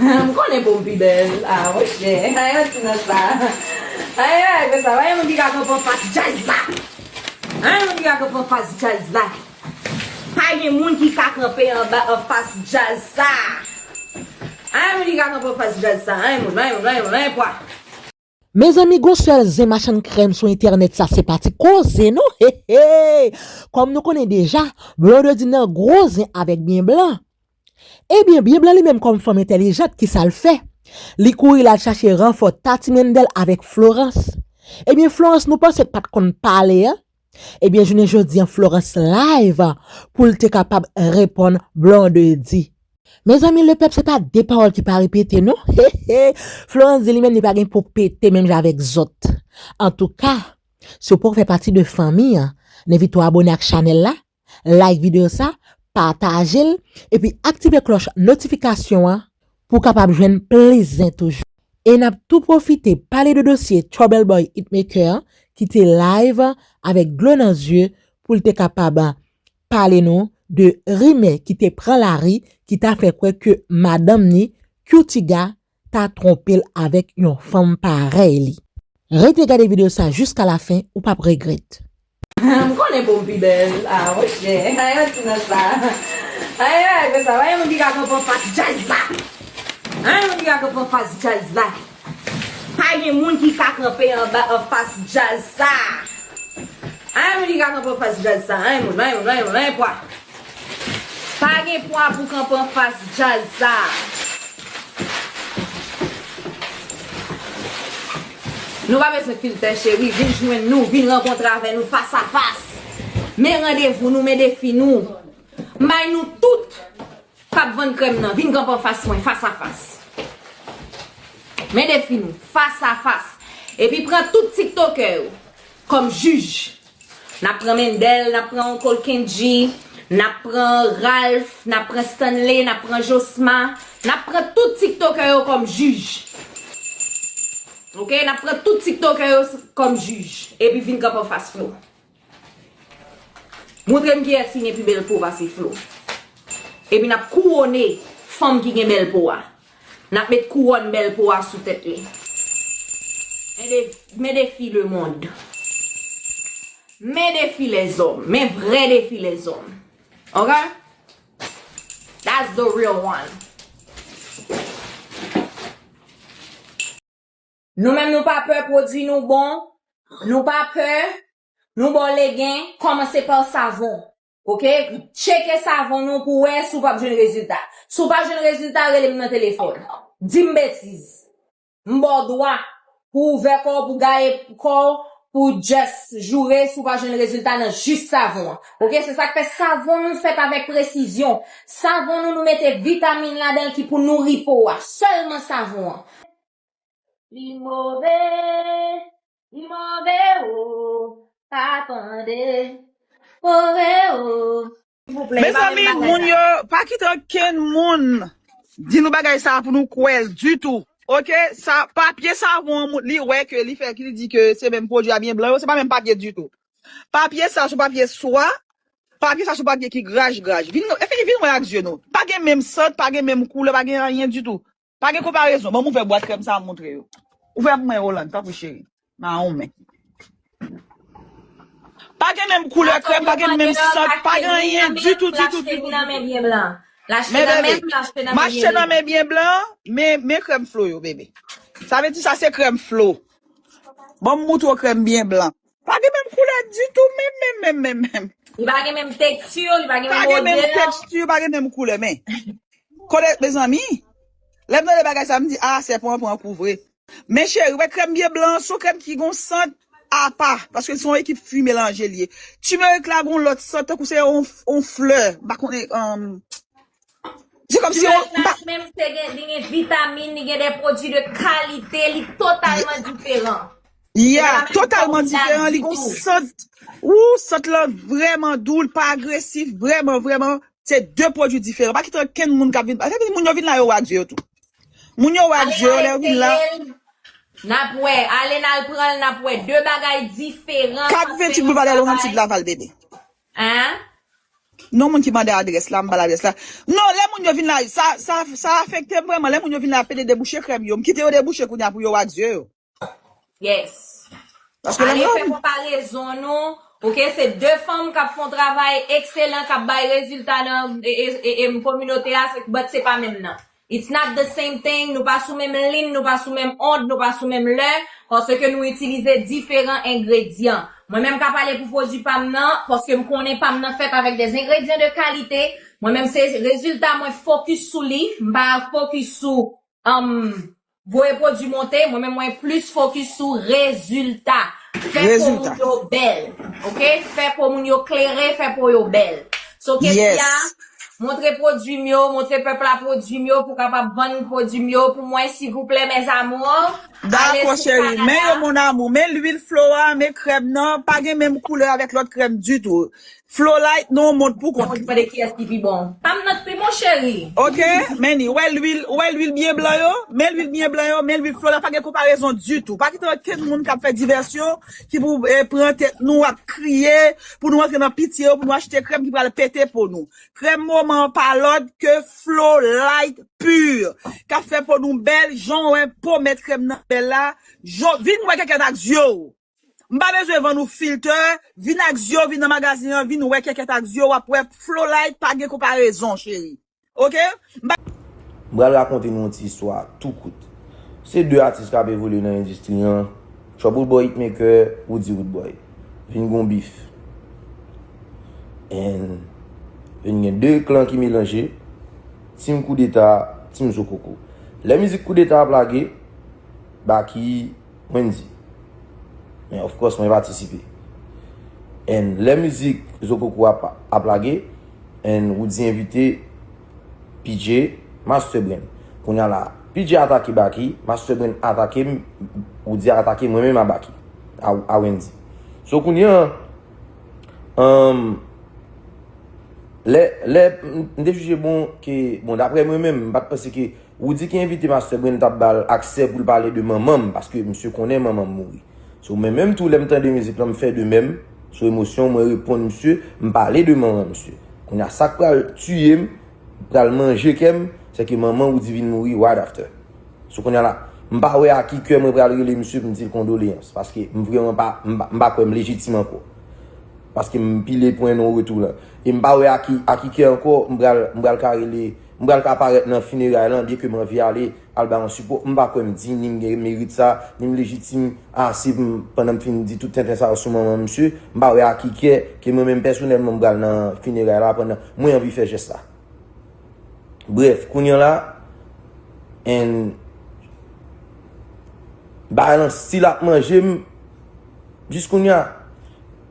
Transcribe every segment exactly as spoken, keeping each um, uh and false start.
M konnen po m pi bèl. Ah, monchè. Ay, yon ti nan sa. Ay, ay, fè sa. Pa gen moun ki ka kanpe anfas djaz la. Pa gen moun ki ka kanpe anfas djaz la. Pa gen moun ki ka kanpe anba anfas djaz sa. Pa gen moun ki ka kanpe anfas djaz sa. Pa gen moun, pa gen moun, pa gen moun, pa gen pwa. Mezanmi, gon sèl zen machann krèm sou entènèt sa, se pa ti koze non. He, he. Kòm nou konnen deja, Blondedy nan gwo zen avèk Byen Blan. Ebyen, Byen Blan li menm kòm fanm entèlijant, kisa l fè? Li kouri l al chache ranfò Tati Mendel avèk Florence. Ebyen, Florence nou panse k pa t konn pale an. Ebyen, jounen jodi an, Florence live pou l te kapab reponn Blondedy. Mezanmi, lepèp, se pa de pawòl ki pa repete non. He, he. Florence di li menm li pa gen pou pete menm jan avèk zòt. Antouka, si w poko fè pati de fanmi an, n envite w abone ak chanèl la, like videyo sa, pataje l, epi aktive klòch notifikasyon an pou w kapab jwenn plis zen toujou. E n ap tou pwofite pale de dosye Trouble Boy Hitmaker ki te live avèk dlo nan zye pou l te kapab pale nou de rimè ki te pran lari ki ta fè kwè ke madanm ni, Q-Tiga, ta twonpe l avèk yon fanm parèy li. Rete gade videyo sa jiska lafen, ou p ap regrèt. M konnen po m pi bèl. Ah, monchè. Ay, yon ti nan sa. Ay, ay, fè sa. Pa gen moun ki ka kanpe anfas djaz la. Pa gen moun ki ka kanpe anfas djaz la. Pa gen moun ki ka kanpe anba anfas djaz sa. Pa gen moun ki ka kanpe anfas djaz sa. Pa gen moun, pa gen moun, pa gen moun, pa gen pwa. Pa gen pwa pou kanpe anfas djaz sa. Nou pa bezwen filtè, cheri. Vin jwenn nou, vin rankontre avè nou fas a fas. Men randevou nou, men defi nou. M bay nou tout k ap vann krèm nan. Vin kanpe anfas mwen, fas a fas. Men defi nou, fas a fas. Epi pran tout tiktokè yo kòm jij. N ap pran Mendel, n ap pran Uncle Kendji, n ap pran Ralph, n ap pran Stanley, n ap pran Josma, n ap pran tout tiktokè yo kòm jij. Oke, n ap pran tout tiktokè yo s- kòm jij. Epi vin kanpe anfas Flo. Montre m kiyès ki gen pi bèl po pase Flo. Epi n ap kouwone fanm ki gen bèl po a. N ap met kouwòn bèl po a sou tèt li. Men de- men defi lemonn. Men defi lèzòm. Men vrè defi lèzòm. Oke? That's the real one. Nou menm nou pa pè, pwodui nou bon. Nou pa pè. Nou ba w legen, kòmanse pa savon. Oke? Tcheke savon nou pou wè si w p ap jwenn rezilta. Si w pa jwenn rezilta, rele m nan telefòn. Di m betiz. M ba w dwa pou ouvè kò w, pou gaye kò w, pou just joure si w pa jwenn rezilta nan jis savon an. Oke? Se sa k fè savon nou fèt avèk presizyon. Savon nou, nou mete vitamin ladan l ki pou nouri po a. Sèlman savon an. Li move, li move o, pa tande, move o. Mezanmi, moun yo, pa kite okenn moun di nou bagay sa pou nou kwè l ditou. Oke, sa, papye savon an, moun, li wè ke li fè, ki li di ke se menm pwodui a Byen Blan yo, se pa menm papye ditou. Papye sa, se yon papye swa, papye sa, se yon papye ki graj, graj. Vin, vin, vin wè ak zye nou. Pa gen menm sant, pa gen menm koulè, pa gen anyen ditou. Pa gen konparezon. Ban m ouvè bwat krèm sa a, m montre yo. Ouvè pou mwen, Roland, tanpri, cheri. Mawomen. Pa gen menm koulè krèm, pa gen menm sant, pa gen anyen ditou, ditou, ditou, ditou. Men, bebe, m achte nan men Byen Blan, men, men krèm Flo yo, bebe. Sa vle di sa se krèm Flo. Ban m moutre w krèm Byen Blan. Pa gen menm koulè ditou, menm, menm, menm, menm, menm. Li pa gen menm teksti, li pa gen menm modèl. Pa gen menm teksti, pa gen menm koulè, men. Konnen, mezanmi, lè m tande bagay sa, m di, ah, sèpan an pran kou vre. Men cheri, wè krèm Byen Blan an, se yon krèm ki gon sant apa, paske se yon ekip fwi melanje li ye. Timerik la gon lòt sant, tankou se yon, yon flè, m pa konnen, um, se kòmsi yon, m pa... Timerik la menm se gen, li gen vitamin, li gen de pwodui de kalite, li totalman diferan. Yeah, totalman diferan, li gon sant, ou, sant lan vrèman dou, li pa agresif, vrèman, vrèman, se de pwodui diferan. Pa kite okenn moun k ap vin, sa vle di moun yo vin la, yo wè ak zye yo tou. Moun yo wè ak zye yo, lè yo vin la. N ap wè, ale n al pran l, n ap wè de bagay diferan. Kat ventuit Boulevard Laurentide Laval, bebe. Hein? Non, moun ki mande adrès la, m ba l adrès la. Non, lè moun yo vin la, sa, sa, sa afekte m vrèman. Lè moun yo vin la pede debouche krèm yo, m kite yo debouche kounye a pou yo ak zye yo. Yes. Paske lè Ale yo fè konparezon nou. Ok, se de fanm k ap fè yon travay ekselan, k ap bay rezilta nan e, e, e, e, kominote a, se- but se pa menm nan. It's not the same thing. Nou pa sou menm liy, nou pa sou menm ond, nou pa sou menm lè, paske nou itilize diferan engredyan. Mwen menm ka pale pou pwodui pa m nan, paske m konnen pa m nan fèt avèk de engredyan de kalite. Mwen menm se rezilta mwen fokis sou li, m pa fokis sou um, voye pwodui monte, mwen menm mwen plis fokis sou rezilta. Fè po Rezilta. Moun yo bèl. Ok? Fè po moun yo klere, fè po yo bèl. So, Ketia, Yes. Montre pwodui m yo, montre pèp la pwodui m yo pou kapab vann pwodui m yo pou mwen, silvouplè, mes amours. Ale Dakò, sou cheri. Men yo, Canada. Mon Amour. Men lwil Flora, men krèm nan. Pa gen menm koulè avèk lòt krèm ditou. Flolight, non, mond pou kont Mwen mande kiyès ki pi bon. Pa m nan pi bon, cheri. Ok, men ni, wè lwil, wè lwil byen blan yo, men lwil byen blan yo, men lwil Flora, pa gen konparezon ditou. Pa kite okenn moun k ap fè divèsyon ki pou eh, pran tèt nou, ap kriye, pou nou antre nan pitye yo, pou nou achte krèm ki pral pete po nou. Krèm moman an pa lòt ke Flolight Pur, k ap fè po nou bèl, jan w wè po mèt krèm nan bèl la, jan- vin wè kèkèt ak zye w. M pa bezwen vann ou filtè, vin ak zye w, vin nan magazin an, vin wè kèkèt ak zye w, w ap wè Flolight pa gen konparezon, cheri. Ok? M pa M pral rakonte nou yon ti istwa tou kout. Se de atis k ap evolye nan endistri an. Trouble Boy Hitmaker, Roody Roodboy. Vin gon bif. And vin gen de klan ki melanje. Team Koudeta, Team Zokoko. Lè mizik Koudeta ap lage, Baky, Wendy. Men of course, mwen patisipe. And lè mizik Zokoko ap, ap lage, and Roody envite P J, Master Brain. Kounye a la, P J atake Baky, Master Brain atake m, Roody atake mwen menm a Baky, a, a Wendy. So kounye a, um, lè, lè m m te jije bon ke, bon, daprè mwen menm, m pa t panse ke Roody ki envite Master Brain t ap ba l aksè pou l pale de manman m, paske misye konnen manman m mouri. So, mwen menm tou, lè m tande mizik lan, m fè de menm, sou emosyon, mwen reponn misye, m pale de manman misye. Kounye a, sa k pral tiye m, pral manje kè m, se ke manman Roody vin mouri right after. So, kounye a la, m pa wè a ki kè mwen pral rele misye pou m di l kondoleyans, paske m vrèman pa, m pa, m pa kwè m lejitim ankò. Paske m pile pwen non retou lan. E m pa wè a ki, a ki kè ankò, m pral, m pral ka rele, m pral ka parèt nan fineray lan, byen ke m anvi ale, al ba yon sipò. M pa kwè m diy, ni m gen merit sa, ni m lejitim ase pou m, pandan m fin di tout tenten sa yo sou manman misye, m pa wè a ki kè ke mwen menm pèsonèlman m pral nan fineray la, pandan mwen anvi fè jès la. Brèf, kounye a la, and bagay lan still ap manje m jis kounye a.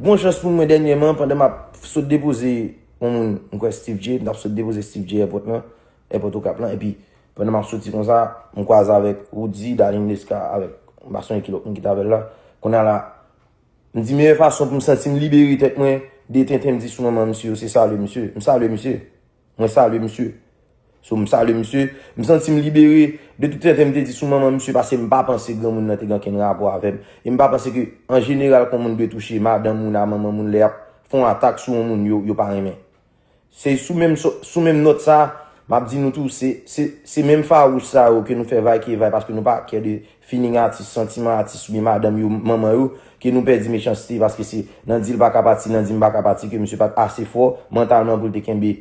Bon chans pou mwen dènyèman, pandan m ap sot depoze yon moun, m kwè Steve J, m t ap sot depoze Steve J èpòt lan, èpòt Okap lan, epi pandan m ap soti konsa, m kwaze avèk Roody, Darline Lesca, avèk m pa sonje ki lòt moun ki t avè l la. Kounye a la, m di meyè fason pou m santi m libere tèt mwen de tenten m di sou manman misye yo, se salye misye. M salye misye. Mwen salye misye. So, m salye misye. M santi m libere de tout tenten m te di sou manman misye, paske m pa panse granmoun nan te gen okenn rapò avè m. E m pa panse ke, an jeneral, kon moun dwe touche madanm moun a manman moun lè y ap fè yon atak sou yon moun yo, yo pa renmen. Se sou menm, sou menm nòt sa, m ap di nou tou, se, se, se menm fawouch sa yo ke nou fè vay ke vay, paske nou pa kè de feeling atis, santiman atis oubyen madanm yo, manman yo, ke nou pèdi mechanste, paske se nan di l pa ka pati, nan di m pa ka pati, ke misye pa t ase fò mantalman pou l te kenbe,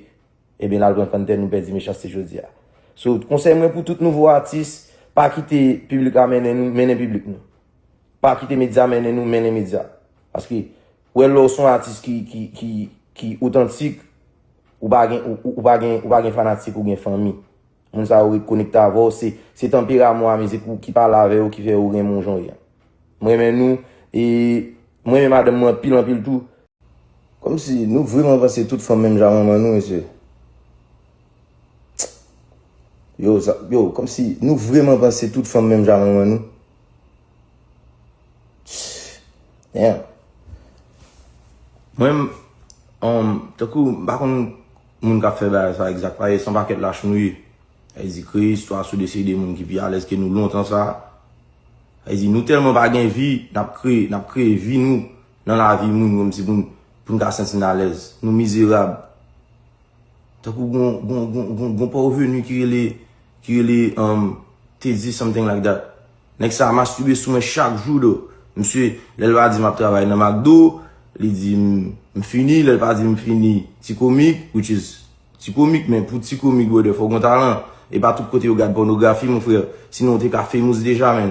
ebyen, l al pran kanntè, nou pèdi mechanste jodi a. So, konsèy mwen pou tout nouvo atis, pa kite piblik la mennen nou, mennen piblik nou. Pa kite medya mennen nou, mennen medya. Paske, ou wè lè w se yon atis ki, ki, ki, ki otantik, ou pa gen, ou, ou, ou pa gen, ou pa gen fanatik, ou gen fanmi. Moun sa yo rekonekte avè w, se, se tanperaman w a mizik ou ki pale avè yo, ki fè yo renmen w jan w ye a. M renmen nou, e m renmen madanm mwen anpil, anpil tou. Kòmsi nou vrèman panse tout fanm menm jan manman nou, mesye. Yo, sa, yo, kòmsi nou vrèman panse tout fanm menm jan manman nou. Damn. Mwen, um, tankou, m pa konn moun k ap fè bagay sa egzak, paske se yon pakèt lach nou ye. Sa vle di, kreye istwa sou dese de moun ki pi alèz ke nou lontan sa. Sa vle di, nou tèlman pa gen vi, n ap kreye, n ap kreye vi nou nan lavi moun, kòmsi pou n, pou n ka santi n alèz. Nou mizerab. Tankou gon, gon, gon, gon, gon parvenu ki rele, ki rele, um, Teddy, something like that. Nèg sa a mastibe sou mwen chak jou, do. Misye, lè l pa di m ap travay nan McDo, li di m, m fini, lè l pa di m fini, ti komik, which is ti komik, men pou ti komik, brother, fò w gon talan. E pa tout kote yo gad pònografi, mon frè. Sinon, w te ka famous deja, man.